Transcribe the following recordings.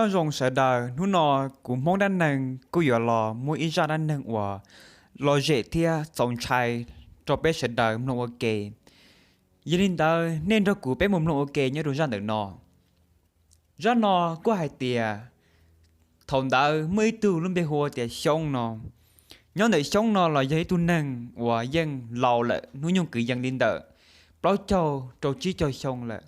Nyob zoo sawv daws, hnub no kuv Hmoob dab neeg kuj yuav los muaj ib zaj dab neeg uas lom zem thiab txaus ntshai rau peb sawv daws mloog ua ke. Yog li ntawd nej nrog kuv peb mus mloog ua ke nyob rau zaj ntawm no. Zaj no kuj hais tias thaum ntawd muaj ib tug lub npe hu ua tias Xyoob no. Nyob ntawm Xyoob no los yog ib tug neeg uas yeej laus lawm, hnub nyoog kwv yees li ntawm plaub caug rau tsib caug xyoo lawm.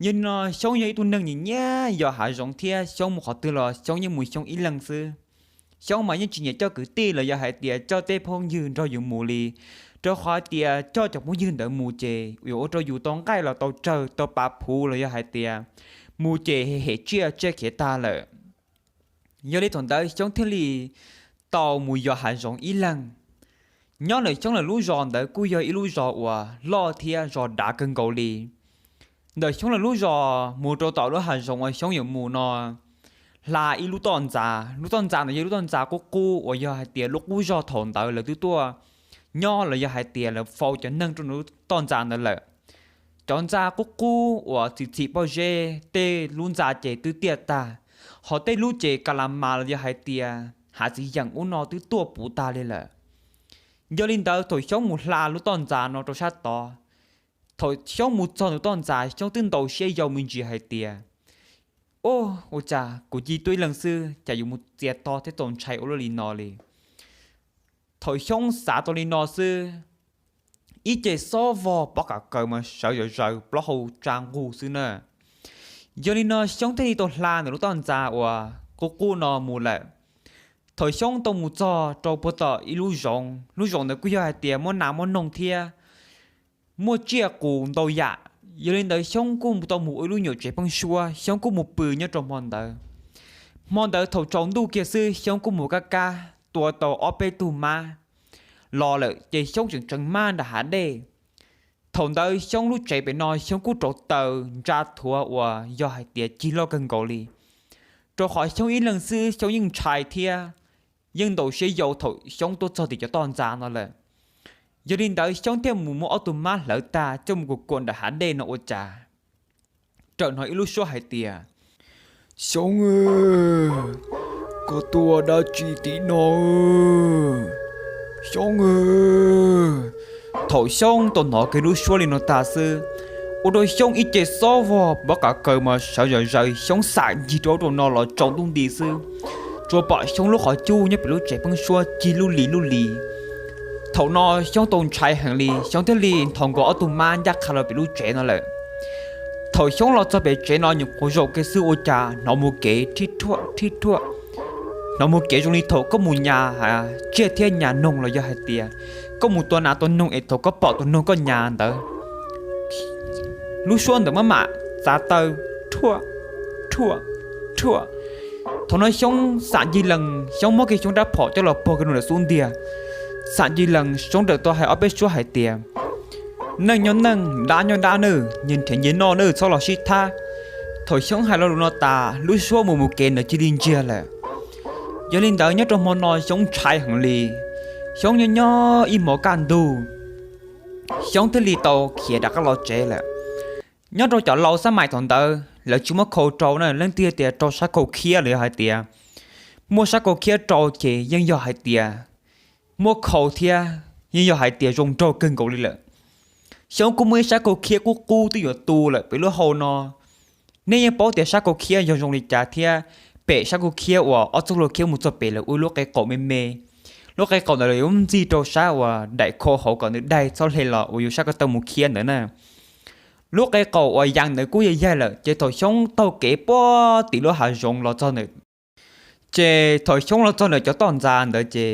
Yog li no Xyoob yog ib tug neeg nyiam nyiam yos hav zoov thiab Xyoob mus qhov twg los Xyoob yeej mus Xyoob ib leeg xwb. Xyoob mas yeej tsis nyiam coj kwv tij los yog hais tias coj tej phooj ywg nrog yus mus li, rau qhov tias coj cov phooj ywg ntawd mus ces yuav ua rau yus tau nqaij los tau tsawg tau pav phuv los yog hais tias mus ces hem tsiaj tsiaj khiav tag lawm. Yog li thaum ntawd Xyoob thiaj li tau mus yos hav zoov ib leeg. Nyob ntawm Xyoob lawv lub zos ntawd kuj yog ib lub zos uas loj thiab zos dav kawg nkaus li. Ntawm Xyoob lawv lub zos mus rau tom lub hav zoov uas Xyoob yuav mus no hla ib lub toj ntxas. Lub toj ntxas ntawd yog lub toj ntxas qub qub uas yog hais tias lub qub zog thaum ntawd lawv twb tuaj nyob los yog hais tias lawv faus cov neeg rau lub toj ntxas ntawd lawm. Cov ntxa qub qub uas txhim txhim pob zeb, tej lub ntxa ces twb tiaj tag, ho tej lub ces ka la mas los yog hais tias hav txiv yeem ub no twb tuaj puv tag li lawm. Yog li ntawd thaum Xyoob mus hla lub toj ntxas no rau sab tod, thaum Xyoob mus txog ntawm toj ntxas Xyoob twb ntaus siab yau me ntsis hais tias, Ua, ua cas kuv cia tuaj ib leeg xwb cas yuav mus txias to thiab txaus ntshai ua luaj li no li. Thaum Xyoob xav tau li no xwb, ib ce xob vog pob kab kaws mas sawv zom zaws plaub hau tsa nqug xwb na. Yog li no Xyoob thiaj li tau hla ntawm lub toj ntxas uas qub qub no mus lawm. Thaum Xyoob tau mus txog rau puag tom ib lub zoov, lub zoov ntawd kuj yog hais tias muaj nas muaj noog thiab muaj tsiaj qus ntau yam. Yog li ntawd Xyoob kuj tau mus ua ib lub nyuam tsev pheeb suab, Xyoob kuj mus pw nyob rau hmo ntawd. Hmo ntawd thaum tsaus ntuj kiag xwb Xyoob kuj mus kab kab tua tau ob peb tug mab los lawm ces Xyoob tseem tseev mab nram hav dej. Thaum ntawd Xyoob lub tsev pem no Xyoob kuj rauv taws ntsa thuav uas yog hais tias cig loj kawg nkaus li, rau qhov Xyoob ib leeg xwb Xyoob yeej ntshai thiab yeej ntaus siab yau thaum Xyoob tuaj txog tim cov toj ntxas no lawm. Yog li ntawd Xyoob thiaj mus muab ob tug mab hlawv tag coj mus kuam kuam nram hav dej no ua cas rawm hnov ib lub suab hais tias, Xyoob, koj tuaj dab tsi tim no, Xyoob? Thaum Xyoob tau hnov kiag lub suab li no tag xwb, ua rau Xyoob ib ce xob vog pob kab kaws mas sawv zom zaws, Xyoob xam ncig rau ub rau no los tsaus ntuj nti xwb, tsuas pom Xyoob lub qhov cub nyob pem lub tsev pheeb suab cig lub lis lub lis. Thaum no Xyoob tau ntshai heev li, Xyoob thiaj li nthos nkaus ob tug mab ncaj qha los pem lub tsev no lawm. Thaum Xyoob los txog pem tsev no nyuam qhuav zaum kiag xwb ua cas hnov mus kev rhib rhuaj rhib rhuaj, hnov mus kev zoo li thaum koj mus nyas tsiaj thiab nyas noog los yog hais tias koj mus tua nas tua noog es thaum koj pom tus noog koj nyas ntawd, lub suab ntawd maj mam txav taw rhuaj rhuaj rhuaj. Thaum no Xyoob xam ncig lees, Xyoob muab kiag Xyoob rab phom coj los pog kiag rau ntawm xub ntiag. Xam ncig lees Xyoob rawm tau hais ob peb suab hais tias, Neej nyob neej, dab nyob dab nawb, nyias nrhiav nyias noj nawb, txhob los sib thab. Thaum Xyoob hais lo lus no tas lub suab mus mus kev ntawd cia li ntsiag lawm. Yog li ntawd nyob rau hmo no Xyoob ntshai heev li. Xyoob nyob nyob ib hmos kaj ntug, Xyoob thiaj li tau khiav rov qab los tsev lawm. Nyob rau cov laus xab mais thaum ntawd lawv tsis muab khau rau na, leej twg tias rau sab khau khiab los yog hais tias muaj sab khau khiab rau ces yeej yog hais tias muaj khau thiab yeej yog hais tias zoo nraug kawg nkaus li lawm. Xyoob kuj muaj ib sab khau khiab qub qub twb yuav tu lawm pem lub hau no. Nej yeej paub tias sab khau khiab yog zoo li cas thiab, pem sab khau khiab uas ob txoj hlua khiab mus txog pem lawv ua lub qe qaum me me. Lub qe qaum ntawd lawv yuav ntxig rau sab uas daim khau hauv kom nws daig txhob hle los uas yus sab ko taw mus khiab ntawd na. Lub qe qaum uas yees ntawd kuj yog yaig lawm ces thaum Xyoob taug kev puag tim lub hav zoov los txog ntawm, ces thaum Xyoob los txog ntawm cov toj ntxas ntawd ces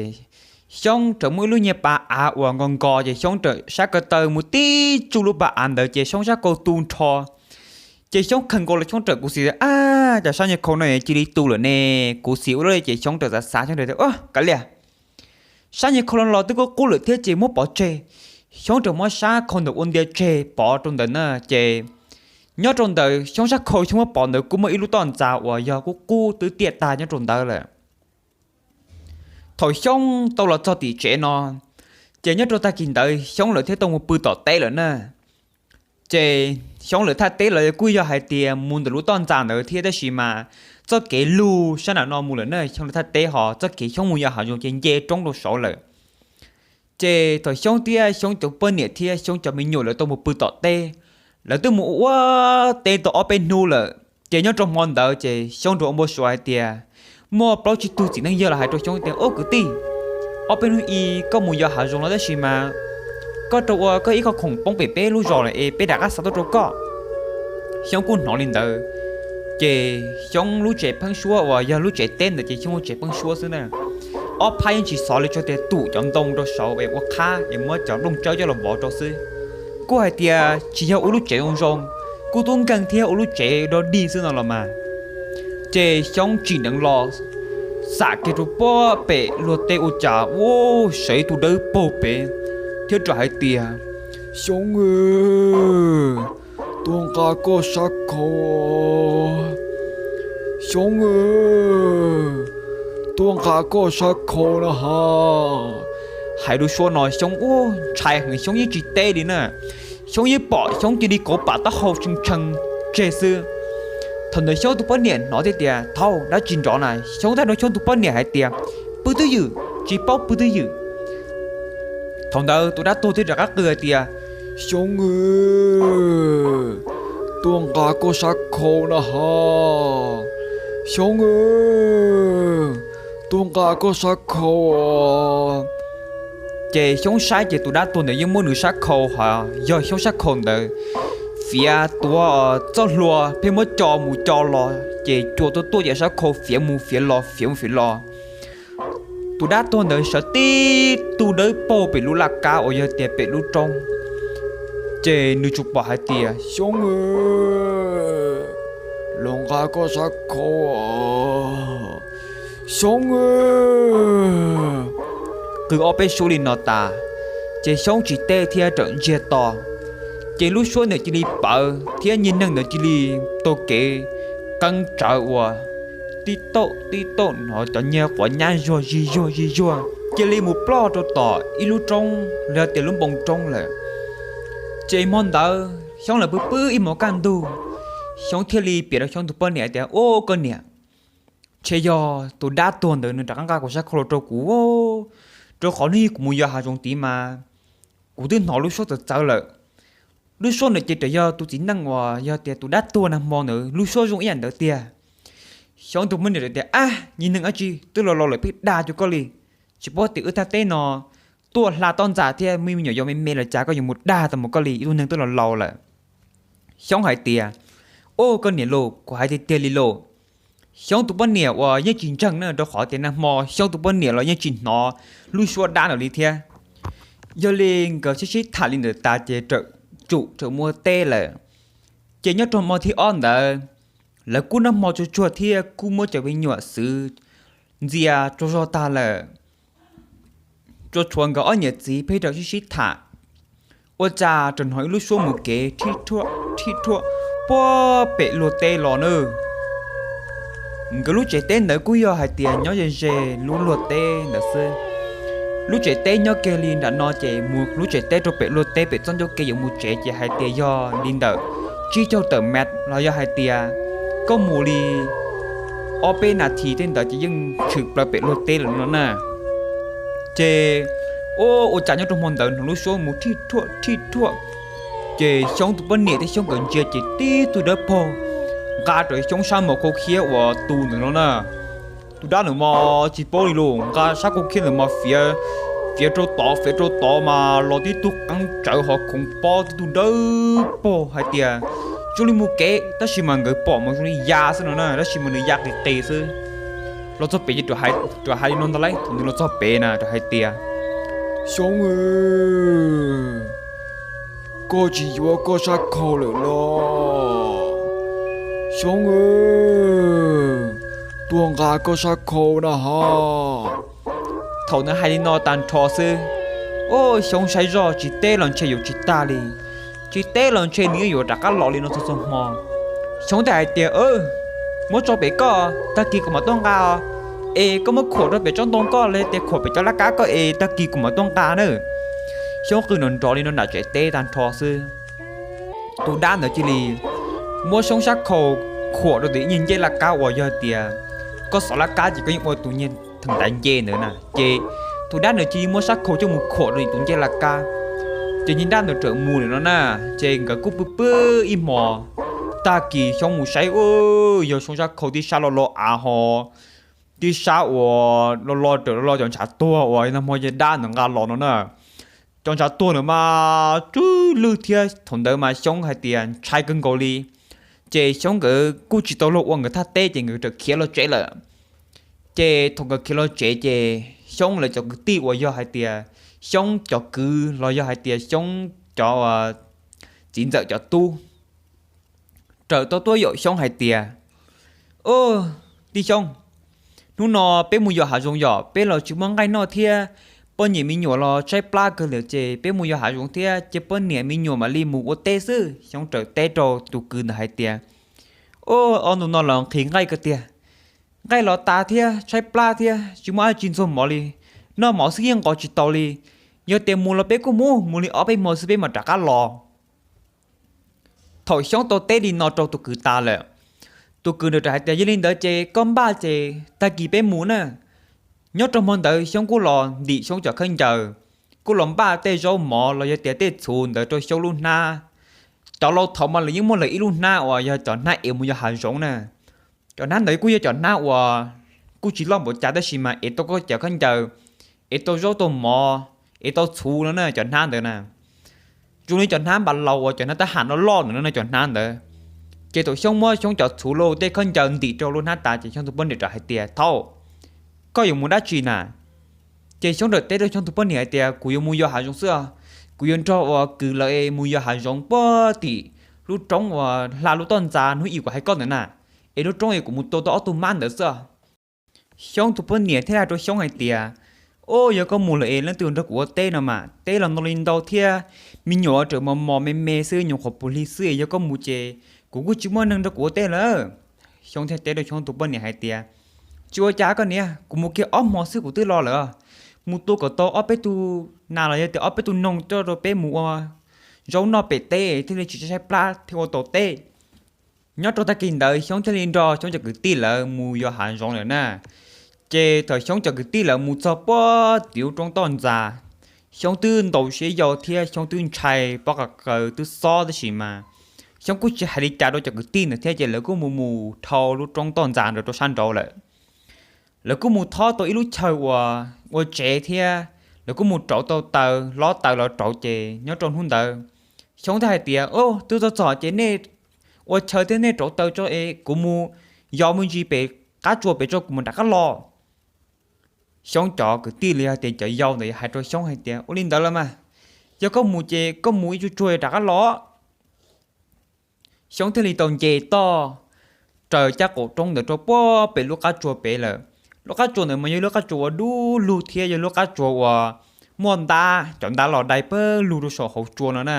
Xyoob rawm muaj ib lub niag pa av uas nkos nkos ces Xyoob rawm sab ko taw mus tib tsuj lub pa av ntawd ces Xyoob sab khau tu nrho. Ces Xyoob khaws nkaus los Xyoob rawm kuv xim, Ab, cas sab niag khau no cia li tu lawm ne? Kuv xim ua luaj li ces Xyoob rawm xav xav Xyoob rawm tias, Kav liam, sab niag khau no los twb qub qub lawm thiab ces muab pov tseg. Xyoob rawm muab sab khau ntawd ua ntia tseg pov rau ntawd na ces nyob rau ntawd Xyoob sab khau Xyoob muab pov ntawd kuj muaj ib lub toj ntxas uas yog qub qub twb tiaj tag nyob rau ntawd lawm. Thaum Xyoob tau los txog tim tsev no ces nyob rau tag kis ntawd Xyoob lawv thiaj tau mus pw tom teb lawm na. Ces Xyoob lawv thaj teb los kuj yog hais tias mus ntawm lub toj ntxas ntawd thiab tab sis mas txoj kev lug sab nram no mus lawm na, Xyoob lawv thaj teb, ho txoj kev Xyoob mus yos hav zoov ces nce roob rau saud lawm. Ces thaum Xyoob thiab Xyoob cov poj niam thiab Xyoob cov me nyuam lawv tau mus pw tom teb, lawv twb mus ua teb tau ob peb hnub lawm. Ces nyob rau hmo ntawd ces Xyoob rov ua npau suav hais tias muaj plaub tsib tug txiv neej yawg los hais rau Xyoob tias, Ub kwv tij, ob peb hnub i koj mus yos hav zoov los tab sis mas koj rau ua koj ib qho khoom poob pem peb lub zos lawm es peb rov qab xa tuaj rau koj. Xyoob kuj hnov li ntawd, ces Xyoob lub tsev pheeb suab uas yog lub tsev teb ntawd ces Xyoob lub tsev pheeb suab xwb na, ob phab yeej tsis xov li, tsuas tias tum cov ntoo rau saud es ua qhab es muab cov nplooj tsawb coj los vov rau xwb. Kuj hais tias tsis yog ua lub tsev zoo zoo, kuj tub nkeeg thiab ua lub tsev dog dig xwb no los mas. Ces Xyoob tsim neev los xam kiag rau puag pem luag teb ua cas ua sawv ib tug dawb paug pem thiab rov hais tias, Xyoob, tuaj nqa koj sab khau. Xyoob, tuaj nqa koj sab khau na ha. Hais lub suab no Xyoob ua ntshai heev, Xyoob yeej tsis teb li na. Xyoob yeej pom Xyoob cia li kauv pam taub hau tshee tshee tseg xwb. Thaum ntawd Xyoob tus poj niam hnov thiab tias thaum dab tsi nrov na, Xyoob teb rau Xyoob tus poj niam hais tias, Pw twj ywm, tsis paub pw twj ywm. Thaum ntawd tus dab tuag thiaj rov qab qw hais tias, Xyoob, tuaj nqa koj sab khau na ha. Xyoob, tuaj nqa koj sab khau. Ces Xyoob saib ces tus dab tuag ntawd yeej muab nws sab khau, ho yog Xyoob sab khau ntawd fiav tuav txoj hlua pheej muab co mus co los ces cua tuaj tuaj ces sab khau fiav mus fiav los fiav mus fiav los. Tus dab tuag ntawd sawv tib tug dawb paug pem lub laj kab uas yog tias pem lub roob. Ces nws tsuas pom hais tias, Xyoob, los nqa koj sab khau. Xyoob, qw ob peb suab li no tas, ces Xyoob tsis teb thiab rawm ntsiag to. Ces lub suab ntawd cia li pawv thiab niag neeg ntawd cia li taug kev qeeb tsawv uas tib tauj tib tauj hnov cov niag quav nyab zuag zig zuag zig zuag cia li mus ploj rau tom ib lub roob los yog tias lub npoo roob lawm. Ces hmo ntawd Xyoob lawv pw pw ib hmos kaj ntug, Xyoob thiaj li piav rau Xyoob tus poj niam tias, Ub koj niam, ntshe yog tus dab tuag ntawd nws rov qab nqa kuv sab khau los rau kuv, rau qhov hnub ib kuv mus yos hav zoov tid mas kuv twb hnov lub suab txawv txawv lawm. Lub suab ntawd ces twb yog tus txiv neej uas yog tias tus dab tuag nag hmo ntawd lub suab zoo ib yam ntawd tiag. Xyoob tus poj niam tias, Ab, niag neeg dab tsi twb los laus lawm pheej dag cuag koj li. Tsis paub tias wb thaj teb no tuaj hla toj ntxas thiab muaj me nyuam yaus me me los cas koj yuav mus dag tau mus koj li, ib tug neeg twb los laus lawm. Xyoob hais tias, Ub koj niam lauj, kuv hais tiag tiag li lauj. Xyoob tus poj niam uas yeej tsis ntseeg na, rau qhov tias nag hmo Xyoob tus poj niam los yeej tsis hnov lub suab dab ntawd li thiab. Yog li nkawd sib sib tham li ntawd tas ces rawm tsum rawm mus ua teb lawm. Ces nyob rau hmo thib ob ntawd, lawv kuj noj hmo tsuag tsuag thiab kuj muab cov me nyuam xwv ntxias tsaug zog tag lawm. Tsuas tshuav nkawd ob niam txiv pheej rawm sib sib tham, ua cas txawm hnov ib lub suab mus kev rhib rhuaj puag pem luag teb los na. Nkawd lub tsev teb ntawd kuj yog hais tias nyob ze ze lub luag teb ntawd xwb. Lub tsev teb nyob kiag li nram no ces mus lub tsev teb rau pem luag teb pem txoj ncauj kev yuav mus tsev ces hais tias yog li ntawm tsib caug tawm mev los yog hais tias koj mus li ob peb nas this tej ntawd ces yeej tshwm plaws pem luag teb lawm no na. Ces ua cas nyob rau hmo ntawd hnov lub suab mus rhij rhuaj rhij rhuaj, ces Xyoob tus poj niam thiab Xyoob nkawd ntsia ces tib tug dawb paug nqa rau Xyoob sab mos khau khiab uas tu ntawd no na. Tus dab ntawd mas tsis paub li lauj, nqa sab khau khiab ntawd mas fiav, fiav rau tod fiav rau tod mas los tib tug qeeb tsawv ho khoov pob tib tug dawb paug hais tias zoo li mus kev, tab sis mas nkawd pom mas zoo li ya xwb no na, tab sis mas nws ya qis qis xwb. Los txog pem ces rov hais li no ntag lauj, thaum nws los txog pem na rov hais tias, Xyoob, koj tsis yuav koj sab khau lawm los? Xyoob, tuaj nqa koj sab khau na ho. Thaum nws hais li no tag nrho xwb, ua Xyoob saib zoj tsis teb los ntshe yuav tsis tag li, tsis teb los ntshe nws yeej yuav rov qab los li no txhua txhua hmo. Xyoob thiaj hais tias, Muab tso pem koj, tag kis kuv mam tuaj nqa. Es koj muab khuam rau pem tsob ntoo koj los tias khuam pem cov laj kab koj es tag kis kuv mam tuaj nqa na. Xyoob qw nrov nrov li no nram tsev teb tag nrho xwb, tus dab ntawd cia li muab Xyoob sab khau khuam rau tus niag ncej laj kab uas yog tias koj xov laj kab ces koj yeej ua tus niag theem ntaiv nce ntawd na. Ces tus dab ntawd cia li muab sab khau coj mus khuam rau tus ncej laj kab, ces niag dab ntawd txawm mus lawm no na. Ces nkawd kuj pw pw ib hmos, tag kis Xyoob mus saib, u, yog Xyoob sab khau tib sab lo lo av ho, tib sab uas lo lo raws lo lo cov ntshav tuag uas nag hmo yog dab ntawd nqa los no na. Cov ntshav tuag ntawd mas tsw lwj thiab, thaum ntawd mas Xyoob hais tias ntshai kawg nkaus li. Ces Xyoob nkawd kuj tsis tau luag ua nkawd thaj teb ces nkawd txawm khiav los tsev lawm. Ces thaum nkawd khiav los tsev ces Xyoob lawv cov kwv tij uas yog hais tias Xyoob cov kwv los yog hais tias Xyoob cov txiv ntxawm cov tub raws tau tuaj yaum Xyoob hais tias, Au, tij Xyoob, hnub no peb mus yos hav zoov yom, peb los tsis muaj nqaij noj thiab, poj niam me nyuam los tshaib plab kawg lawm ces peb mus yos hav zoov thiab ces poj niam me nyuam mam li mus ua teb xwb. Xyoob raws teb rau tus kwv ntawd hais tias, Au, ob ntu no los nqhis nqaij kawg tiag, nqaij los tas thiab tshaib plab thiab tsis muaj dab tsi ntxuag mov li, noj mov xwb yeej nqos tsis tau li. Yog tias mus los peb kuj mus, mus li ob peb hmo xwb peb mam rov qab los. Thaum Xyoob tau teb li no rau tus kwv tas lawm, tus kwv ntawd hais tias, Yog li ntawd ces koj npaj ces tag kis peb mus na. Nyob rau hmo ntawd Xyoob kuj los ntim Xyoob cov khaub ncaws, kuj los npaj tej zaub mov los yog tias tej txhuv ntawd rau Xyoob lub hnab. Cov laus thaud mas lawv yeej muaj lawv ib lub hnab uas yog cov hnab es mus yos hav zoov na. Cov hnab ntawd kuj yog cov hnab uas kuj tsis loj npaum cas tab sis mas es tau koj cov khaub ncaws, es tau zaub tau mov, es tau txhuv no na cov hnab ntawd na. Zoo li cov hnab npas laus uas cov hnab tab ham loj loj ntawd no cov hnab ntawd. Ces thaum Xyoob muab Xyoob cov txhuv los tej khaub ncaws ntim rau lub hnab tas ces Xyoob tus poj niam rov hais tias, Thaub, koj yuav mus dab tsi na? Ces Xyoob raws teb rau Xyoob tus poj niam hais tias, Kuv yuav mus yos hav zoov xwb, kuv yuav nrog uas kwv lawv mus yos hav zoov puag tim lub roob uas hla lub toj ntxas hnub ib kuv hais koj ntawd na, es lub roob es kuv mus tua tau ob tug mab ntawd xwb. Xyoob tus poj niam thiaj hais rau Xyoob hais tias, Au, yog koj mus lawm es leej twg nrog kuv ua teb no mas, teb los ntau li ntau thiab, me nyuam tseem mos mos me me xwb, nyuam qhuav puv hli xwb, yog koj mus ces kuv kuj tsis muaj neeg nrog kuv ua teb lawm. Xyoob thiaj teb rau Xyoob tus poj niam hais tias, Tsis ua cas koj niam, kuv mus kiag ob hmo xwb kuv twb los lawm. Mus tua kom tau ob peb tug nas los yog tias ob peb tug noog coj rau peb mus ua zaub noj pem teb thiaj li tsis tshaib plab thiaj ua tau teb. Nyob rau tag kis ntawd Xyoob thiaj li nrog Xyoob cov kwv tij lawv mus yos hav zoov lawm na. Ces thaum Xyoob cov kwv tij lawv mus txog puag tim lub roob toj ntxas, Xyoob twb ntaus siab yau thiab Xyoob twb ntshai pob qa kaws twb xob tab sis mas Xyoob kuj tsis hais li cas rau cov kwv tij ntawd thiab ces lawv kuj mus mus dhau lub roob toj ntxas ntawd rau sab nraud lawm. Lawv kuj mus thob tau ib lub chaw uas ua tsev thiab lawv kuj mus rauv tau taws, hlob taws los rauv ces nyob rau hnub ntawd Xyoob thiaj hais tias, Au, twb txog txog ces nej ua chaw thiab nej rauv taws tso es kuv mus yos me ntsis pem qab tsua pem tso kuv mam rov qab los. Xyoob cov kwv tij los yog tias cov yau ntawd hais rau Xyoob hais tias, Ua li ntawd los mas, yog koj mus ces koj mus ib tsug tsuag rov qab los. Xyoob thiaj li tau nce toj raws caj qaum roob ntawd rau puag pem lub qab tsua pem lawm. Lub qab tsua ntawd mas yog lub qab tsua uas dub lug thiab yog lub qab tsua uas muaj ntab, cov ntab los dai pawg lug rau saum hauv tsua no na.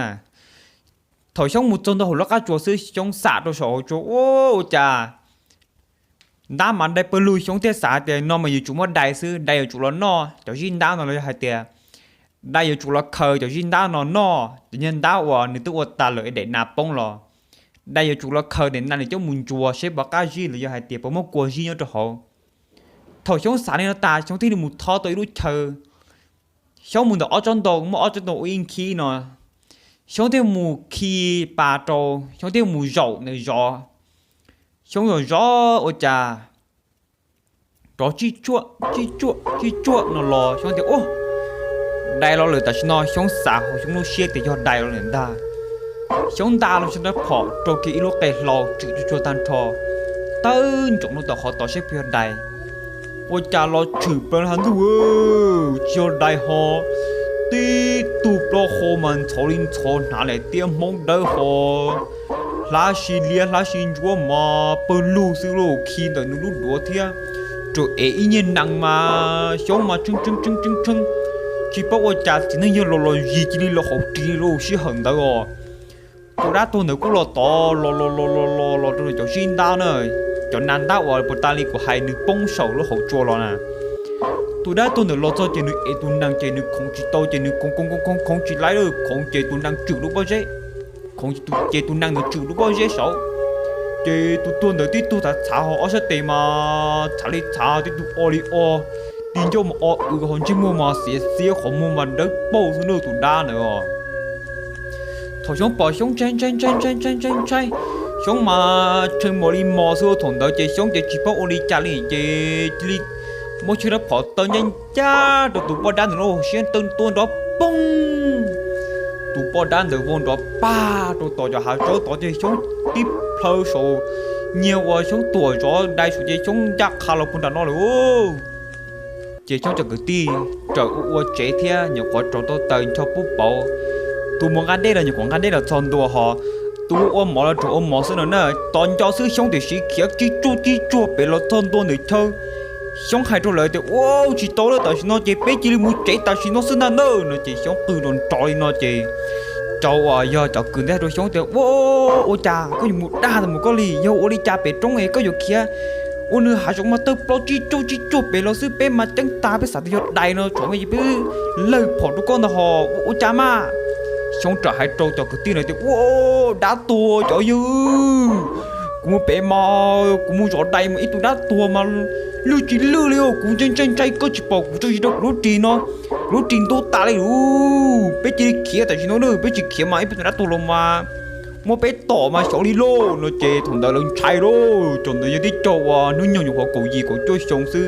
Thaum Xyoob mus txog ntua hauv lub qab tsua xwb Xyoob xam rau saum hauv tsua, Ua cas ntab mas dai pawg lug. Xyoob thiaj xav tias no mas yuav tsum muab dai xwb, dai yuav tsum los noj cov zib ntab no los yog hais tias dai yuav tsum los khaws cov zib ntab no noj, cov niag ntab uas nws twb ua tas lawm es daim nas poob los. Dai yuav tsum los khaws daim nas nws coj mus ntsuas seb puas qab zib los yog hais tias puas muaj kua zib nyob rau hauv. Thaum Xyoob xav li no tas Xyoob thiaj li mus thob tau ib lub chaw. Xyoob mus ntawm ob tsob ntoo, muaj ob tsob ntoo ua ib nkhib no, Xyoob thiaj mus khi pas rau, Xyoob thiaj mus zaum ntawm zov. Xyoob zaum zov ua cas rov tsij tsuaj tsij tsuaj tsij tsuaj no los Xyoob tias, Ua, dai los lawm. Tam sim no Xyoob xav hauv Xyoob lub siab tias yog dai los lawm ntag. Xyoob nta los Xyoob rab phom rau kiag ib lub qe hlau tswm tsuag tsuag tag nrho, tawb ntsoov rau tom qhov tod seb puas yog dai. Ua cas los tshwm plaws hav ntuj, tsis yog dai ho, tib tug plaub hau mas ntxhov li ntxhov hnav daim tiab hmoob dawb ho, hlab si liab hlab si ntsuab mas pawg lug xwb lauj, khi ntawm nws lub duav thiab. Raws ev ib nyuag nees mas Xyoob mas tshee tshee tshee tshee tshee, tsis paub ua cas txiv neej yawg los los zis cia li los hauv ris lauj sij hawm ntawd os. Tus dab tuag ntawd kuj los tod los los los los los los rau cov zib ntab na, cov nas ntab uas puag ta li kuv hais nws poob saum lub hauv tsua los na. Tus dab tuag ntawd los txog ces nws ev tus nees ces nws khoov tsis tau ces nws khoov khoov khoov khoov khoov tsis laib lawm, khoov ces tus nees tswm lub pob zeb, khoov ces tus nees ntawd tswm lub pob zeb saud. Ces tus tuag ntawd tib tug txhav txhav ho ob sab tes mas txhav li txhav, tib tug o li o, ti ncauj mas o ua ho ntsej muag mas xiav xiav, qhov muag mas dawb paug xwb na tus dab ntawd. Thaum Xyoob pom Xyoob ntshai ntshai ntshai ntshai ntshai ntshai ntshai, Xyoob mas tshee mos li mos xwb. Thaum ntawd ces Xyoob ces tsis paub ua li cas li ces cia li muab Xyoob rab phom taw ncaj ncaj rau tus poj dab ntawd lub siab, taw tuaj nrov poog. Tus poj dab ntawd vau nrov pag rau tom cov hav tsaub tod ces Xyoob tib plhaw saum, nyiag uas Xyoob tuam zov dai saum ces Xyoob ncaj qha los puag nram no lawm. Ces Xyoob cov kwv tij raws ua ua tsev thiab nyuam qhuav rauv tau taws ncho pub pauv. Tus mus nqa dej los nyuam qhuav nqa dej los txog ntua ho, tus ua mov los raug ua mov xwb no na. Tos nco xwb Xyoob tiam sis khiav tib tsuj tib tsuag pem los txog ntua ntawm chaw. Xyoob hais rau lawv tias, Ua tsis tau lawm, tam sim no ces peb cia li mus tsev tam sim no xwb ntag na no ces Xyoob qw nrov nrov li no ces cov uas yog cov kwv ntawd hais rau Xyoob tias, Ua, ua cas koj yuav mus dag mus koj li, yog ua li cas pem roob es koj yuav khiav ua nws hav zoov mas tawg plaub tsib tsuj tsib tsuag pem los xwb, peb mas ceeb tas peb xav tias yog dais no tsom me ces peb lawg phom rau koj ntag ho, ua cas mas. Xyoob rawm hais rau cov kwv tij ntawd tias, Ua, dab tuag cov yawg, kuv mus pem mas kuv mus zov dais mas ib tug dab tuag mas lwj tsis lwj li, kuv ntshai ntshai ntshai koj tsis pom kuv tso zis rau kuv lub ris no, kuv lub ris ntub tas li lawm. Peb cia li khiav tam sim no na, peb tsis khiav mas ib pliag tus dab tuag los mas muab peb tom mas xyov li lauj no ces thaum ntawd lawv ntshai lauj. Cov ntawd yog tib co uas hnub nyoog nyuam qhuav kaum yim kaum cuaj xyoo xwb.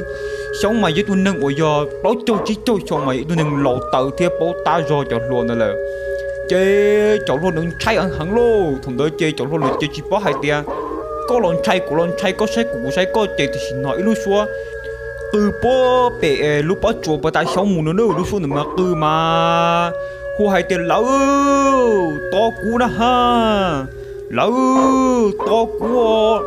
Xyoob mas yog ib tug neeg uas yog plaub caug tsib caug xyoo mas yog ib tug neeg laus taw thiab paub tab zog cov hluas ntawd lawm. Ces cov hluas ntawd ntshai heev heev lauj. Thaum ntawd ces cov hluas ntawd ces tsis paub hais tias koj los ntshai kuv los ntshai, koj saib kuv kuv saib koj ces tam sim no ib lub suab qw puag pem lub pob tsuas puag ta Xyoob mus no na, lub suab ntawd mas qw mas hu hais tias, Lawv tos kuv na ha, lawv tos kuv.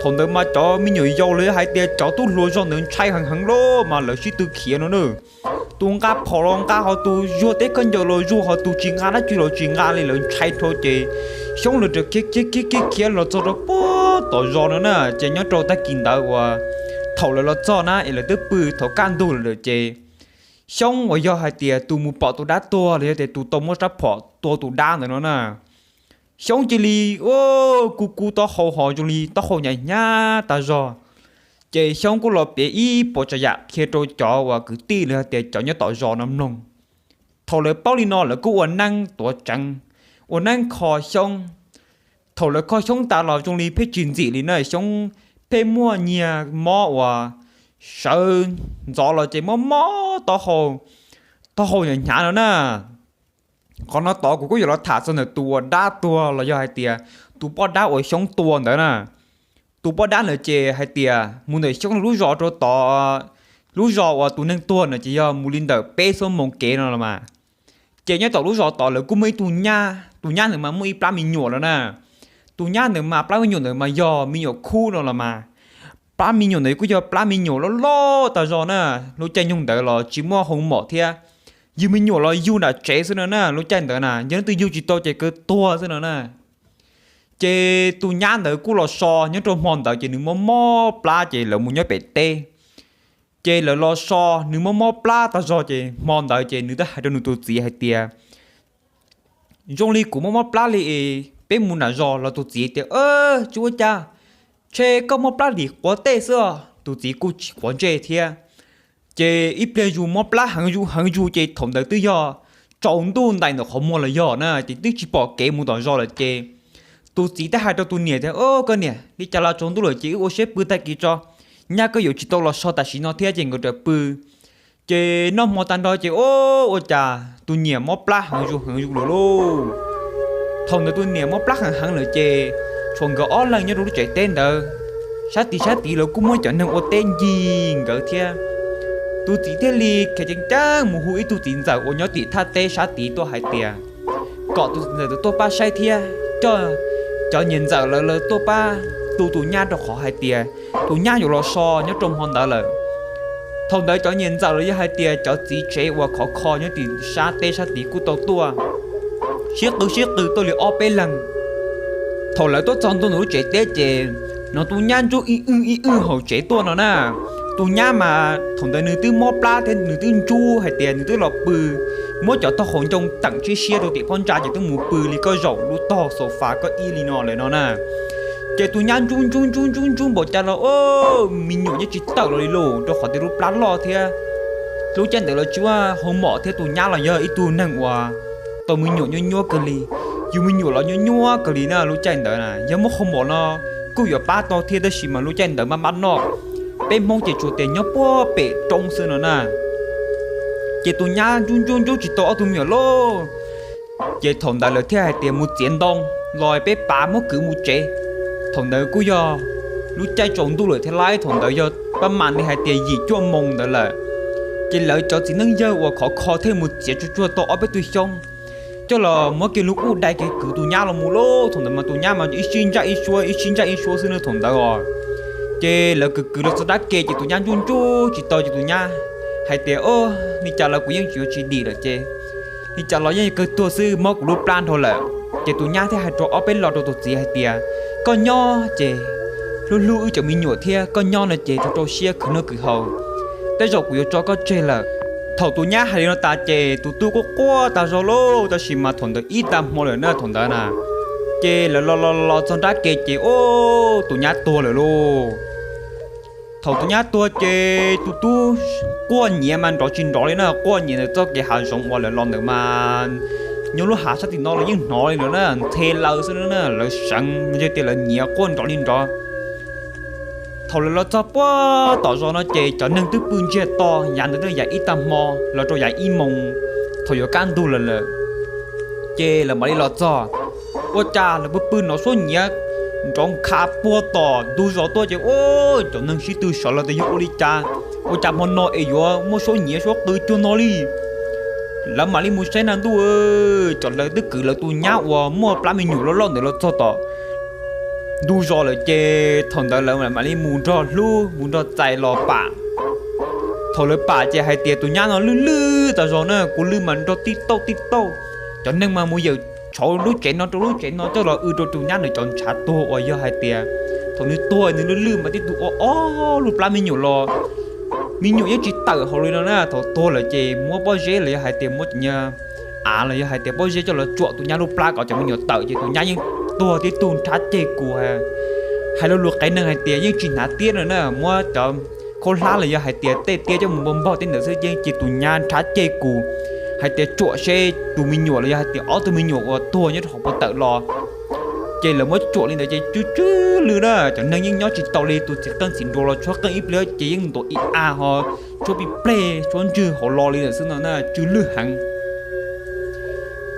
Thaum ntawd mas cov me nyuam yaus los yog hais tias cov tub hluas zog ntawd ntshai heev heev lauj mas lawv sib tw khiav no na. Tus nqa phom los nqa ho, tus zuag teb khaub ncaws los zuag ho, tus tsis nqa dab tsi los tsis nqa li, lawv ntshai dhau ces Xyoob lawv raws khiav khiav khiav khiav khiav los txog rau puag tom zos no na. Ces nyob rau tag kis ntawd uas thaum lawv los txog na es lawv twb pw thaum kaj ntug lawm ces Xyoob uas yog hais tias tus mus pom tus dab tuag los yog tias tus tau muab rab phom tua tus dab ntawd no na, Xyoob cia li ua ku ku taub hau ho zoo li taub hau hnyav hnyav tas zog. Ces Xyoob kuj los piav ib puas tsav yam qhia rau cov uas kwv tij los yog tias cov nyob tom zos no mloog. Thaum lawv paub li no lawv kuj ua neeb tuav tseev, ua neeb kho Xyoob. Thaum lawv kho Xyoob tas los zoo li pheej tsis ntxim li na, Xyoob pheej muaj nyiag mob uas sawv ntxov los ces mob mob taub hau, taub hau hnyav hnyav no na. Qhov no tod kuv kuj yuav los tham txog ntawm tus uas dab tuag los yog hais tias tus poj dab uas Xyoob tua ntawd na. Tus poj dab ntawd ces hais tias mus ntawm Xyoob lub zos rau tom lub zos uas tus neeg tuag no ces yog mus li ntawm peb xuab moos kev no los mas. Ces nyob tom lub zos tod lawv kuj muaj ib tug nyab, tus nyab ntawd mas muaj ib plab me nyuam lawm na. Tus nyab ntawd mas plab me nyuam ntawd mas yog me nyuam khub no los mas. Plab me nyuam ntawd kuj yog plab me nyuam loj loj tas zog na. Lub caij nyoog ntawd los tsis muaj hoo mom thiab, yug me nyuam los yug nram tsev xwb no na. Lub caij ntawd na yog leej twg yug tsis tau ces kawg tuag xwb no na. Ces tus nyab ntawd kuj los so nyob rau hmo ntawd ces nws mob mob plab ces lawv mus nyob pem teb. Ces lawv los so nws mob mob plab tas zog ces hmo ntawd ces nws twb hais rau nws tus txiv hais tias, Zoo li kuv mob mob plab li, peb mus nram zos los? Tus txiv tias, Tsis ua cas, ntshe koj mob plab lim quav tej xwb os. Tus txiv kuj tsis quav ntsej thiab. Ces ib pliag zus mob plab heev zus heev zus ces thaum ntawd twb yog tsaus ntuj ntais ntawm qhov muag los yog na, ces twb tsis pom kev mus tom zos lawm ces tus txiv thiaj hais rau tus niam tias, Koj niam, li cas los tsaus ntuj lawm ces wb ua siab pw tag kis tso, nyab koj yuav tsis tau los so tam sim no thiab. Ces nkawd raws pw. Ces noj hmo tag nrho ces ua cas tus niam mob plab heev zus heev zus lawm lauj. Thaum ntawd tus niam mob plab heev heev lawm ces tshuav nkawd ob leeg nyob rau lub tsev teb ntawd. Sab tid sab tid lawv kuj muaj cov neeg ua teb ncig nkawd thiab. Tus txiv thiaj li khiav ceev ceev mus hu ib tug txiv ntxawm uas nyob tim thaj teb sab tid tuaj hais tias kom tus txiv ntxawm tuaj pab saib thiab coj cov niam ntxawm lawv lawv tuaj pab tu tus nyab rau qhov hais tias tus nyab yuav los so nyob rau hmo ntawd lawm. Thaum ntawd cov niam ntxawm los yog hais tias cov txiv tsev uas khov kho nyob tim sab teb sab tid kuj tau tuaj sib qw sib qw tuaj li ob peb leeg. Thaum lawv tuaj txog ntua ntawm lub tsev teb ces hnov tus nyab ntsuab ib wj ib wj hauv tsev tuaj no na. Tus nyab mas thaum ntawd nws twb mob plab thiab nws twb ntsuab hais tias nws twb los pw, muab cov taub hau ncoo teem tshiab siab rau tim phab ntsa ces twb mus pw li koj zaum lub tog xaus fas koj ib li no lawm no na. Ces tus nyab ntsuj ntsuj ntsuj ntsuj ntsuj npaum cas los, o, me nyuam yeej tsis tawm los li lauj, rau qhov tias lub plab loj thiab. Lub caij ntawd los tsis muaj hoo mom thiab, tus nyab los yog ib tug neeg uas tau me nyuam nyuaj nyuaj kawg li. Yus me nyuam los nyuaj nyuaj kawg li na, lub caij ntawd na yog muaj hoo mom no kuj yuav pab tau thiab, tab sis mas lub caij ntawd maj maj noj. Peb Hmoob ces tsuas tias nyob puag pem roob xwb no na. Ces tus nyab ntsuj ntsuj ntsuj tsis tau ob tug me nyuam lauj. Ces thaum ntawd lawv thiaj hais tias mus txiav ntoo los peb pav muab kwv mus tsev. Thaum ntawd kuj yog lub caij tsaus ntuj lawm thiab lauj, thaum ntawd yog pab mam li hais tias yim cuaj moos ntawd lawm. Ces lawv cov txiv neej yawg uas khov kho thiaj mus txiav tsuag tsuag tau ob peb tug xyoob coj los muab kiag lub qub dai kiag kwv tus nyab los mus lauj. Thaum ntawd mas tus nyab mas ib sij ntsaj ib suab ib sij ntsaj ib suab xwb na thaum ntawd os. Ces lawv kwv kwv los txog nrab ke ces tus nyab ntsuj ntsuj tsis tau ces tus nyab hais tias, o, li cas los kuv yeej tsis yuav tsis dim lawm ces li cas los yeej kawg tuag xwb, mob kuv lub plab nrho lawm. Ces tus nyab thiaj hais rau ob peb lo rau tus txiv hais tias, koj nyob ces hlub hlub wb cov me nyuam thiab, koj nyob no ces rau rau siab khwv noj khwv haus, tej zaum kuv yuav tso koj tseg lawm. Thaum tus nyab hais li no tas ces tus tub quaj quaj tag zog lauj, tab sis mas thaum ntawd ib tag hmo lawm na thaum ntawd na. Ces lawv los los los txog nrab ke ces, o, tus nyab tuag lawm lauj. Thaum tus nyab tuag ces tus tub quaj nyiav mas nrov tsis nrov li na, quaj nyiav ntawm txoj kev hav zoov uas lawv los ntawd mas nyob lub hav sab tim no los yeej hnov li lawm na, nthe laws xwb na, lawv seev ntshe tias lawv nyiav quaj nrov li nrov. Thaum lawv los txog puag tom zos no ces cov neeg twb pw ntsiag to, yav ntawd twb yav ib tag hmo los rau yav ib moos, thaum yuav kaj ntug lawm lawm. Ces lawv mam li los txog, ua cas lawv pw pw hnov suab nyiav nrov nkhav puag tom ntug zos tuaj ces, o, cov neeg sib tw sawv los tias yog ua li cas, ua cas hmo no es yuav muaj suab nyiav suab qw cuag no li. Lawv mam li mus saib na ntuj, cov lawv twb kwv lawv tus nyab uas muaj plab me nyuam loj loj ntawd los txog tom ntug zos lawm ces thaum ntawd lawv mam li mus nrog hlub mus nrog txais los pam. Thaum lawv pam ces hais tias tus nyab no lwj lwj tas zog na, kua lwj mas nrog tib tauj tib tauj. Cov neeg mas mus yawm tshauv lub tsev no rau lub tsev no coj los w rau tus nyab nws cov ntshav tuag uas yog hais tias thaum nws tuag nws lwj lwj mas tib tug ua ob lub plab me nyuam los, me nyuam yeej tsis tawm hauv li no na. Thaum tuag lawm ces muab pob zeb los yog hais tias muab cov av los yog hais tias pob zeb coj los tsuam tus nyab lub plab kom cov me nyuam tawm ces tus nyab yeej tuag tib tug nrhab ceg kus, hais lo lus qev neeg hais tias yeej tsis hnav tiab no na, muab cov khaub hlab los yog hais tias tej tiab coj mus npog npog tej ntawd xwb yeej cia tus nyab nrhab ceg kus, hais tias tsuam seb tus me nyuam los yog hais tias ob tug me nyuam uas tuag nyob rau hauv puas tawm los. Ces lawv muab tsuam li ntawd ces tsw tsw lwj na, cov neeg yeej nyob tsis tau li, tus txiv qeej txiv nruas los tshuab qeej ib pliag ces yeej ntuav ib a ho tshuab pib pleg tshuab ntswg hauv lo li ntawd xwb no na, tsw lwj heev.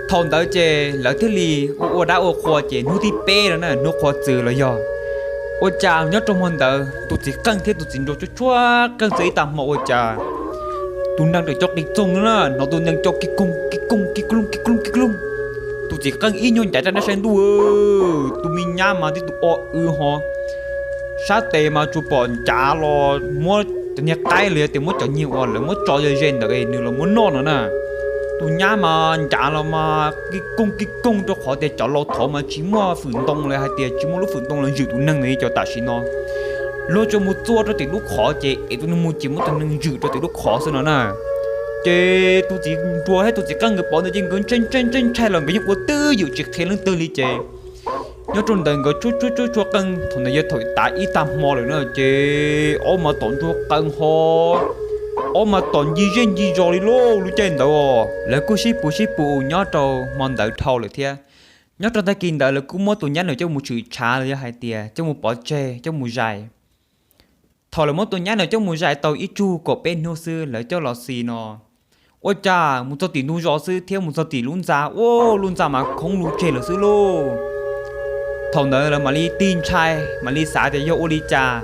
Thaum ntawd ces lawv thiaj li ua ua dab ua qhua ces hnub thib peb no na, hnub qhua txws los yog ua cas nyob rau hmo ntawd tus txiv qeej thiab tus txiv nruas tshuab tshuab qeej txog ib tag hmo ua cas tus nees raws cov qis txoog no na, hnov tus nees cov kis koog kis koog kis kloog kis kloog kis kloog. Tus txiv qeej ib nyuag ncav rab nrab saib ntuj, tus me nyab mas tib tug o w ho sab tes mas tsuas pom ncav los muab cov niag qaib los yog tias muab cov niag uas lawv muab tso ze ze ntawd nws los muab noj no na. Tus nyab mas ncav los mas kis koog kis koog rau qhov tias cov laus thaud mas tsis muaj fwm ntoo los hais tias tsis muaj lub fwm ntoo los zwm tus neeg ntawd li cov tam sim no. Luag tsuas mus txua rau tim lub qhov ces ev tus neeg mus ces muab tus neeg zwm rau tim lub qhov xwb no na. Ces tus txiv nruas thiab tus txiv qeej nkawd pom ntawd ces nkawd ntshai ntshai ntshai ntshai los nkawd yeej ua twj ywm tsis qhia leej twg li ces nyob rau ntawd nkawd tshuab tshuab tshuab tshuab qeej, thaum ntawd yog thaum tav ib tag hmo lawm na ces ob mas tom ntsuag qees ho, ob mas tom ncig zej ncig zos li lauj. Lub caij ntawd os lawv kuj sib pus sib pus nyob rau hmo ntawd dhau lawm thiab. Nyob rau tag kis ntawd lawv kuj muab tus nyab ntawd coj mus tshwm tshav los yog hais tias coj mus pov tseg coj mus zais. Thaum lawv muab tus nyab ntawd coj mus zais tau ib tsug kaum peb hnub xwb lawv coj los xis no, ua cas mus txog tim ntug zos xwb thiab mus txog tim lub ntxa, ua lub ntxa mas khoob lug tseg lawm xwb lauj. Thaum ntawd lawv mam li tig ntshai mam li xav tias yog ua li cas,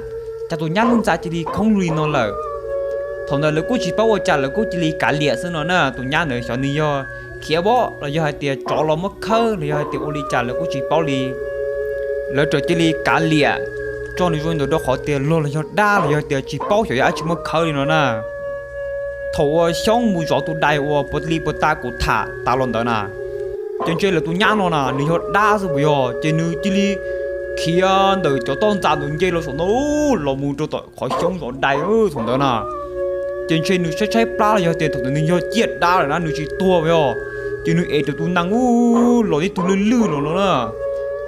cas tus nyab lub ntxa cia li khoob lug li no lawm. Thaum ntawd lawv kuj tsis paub ua cas lawv kuj cia li kav liam xwb no na, tus nyab ntawd xyov nws yog khiav voj los yog hais tias tsov los muab khawb los yog hais tias ua li cas lawv kuj tsis paub li. Lawv txawm cia li kav liam tso nws zoo li ntawd rau qhov tias luag los yog dab los yog tias tsis paub xyov yog dab tsi muab khawb li no na. Thaum uas Xyoob mus zov tus dais uas puav li puas ta kuv tham tas los ntawd na, ces ntshe lawv tus nyab no na nws yog dab xwb puas yog, ces nws cia li khiav ntawm cov toj ntxa ntawd nce los saum no los mus rau tom qhov Xyoob zov dais thaum ntawd na. Ces ntshe nws tshaib tshaib plab los yog tias thaum ntawd nws yog ciaj dab lawm na nws tsis tuag puas yog, ces nws ev tus nees ub los tib tug lwj lwj los no na.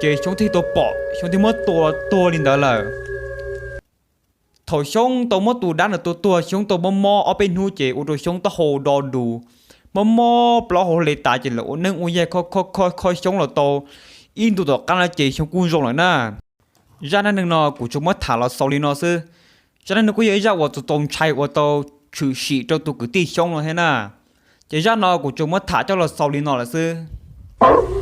ces Xyoob thiaj tau pom, Xyoob thiaj muab tua tuag li ntawd lawm. Thaum Xyoob tau muab tus dab ntawd tua tuag, Xyoob tau mob mob ob peb hnub ces ua rau Xyoob taub hau do dus, mob mob plaub hau hlo tas ces lawv ua neeb ua yaig kho kho kho Xyoob los tau ib ntu tom qab no ces Xyoob kuj zoo lawm na. Zaj dab neeg no kuv tsuas muab tham los xaus li no xwb. Zaj dab neeg no kuj yog ib zaj uas txaus txaus ntshai uas tau tshwm sim rau tus kwv tij Xyoob no thiab na. Ces zaj no kuv tsuas muab tham coj los xaus li no lawm xwb.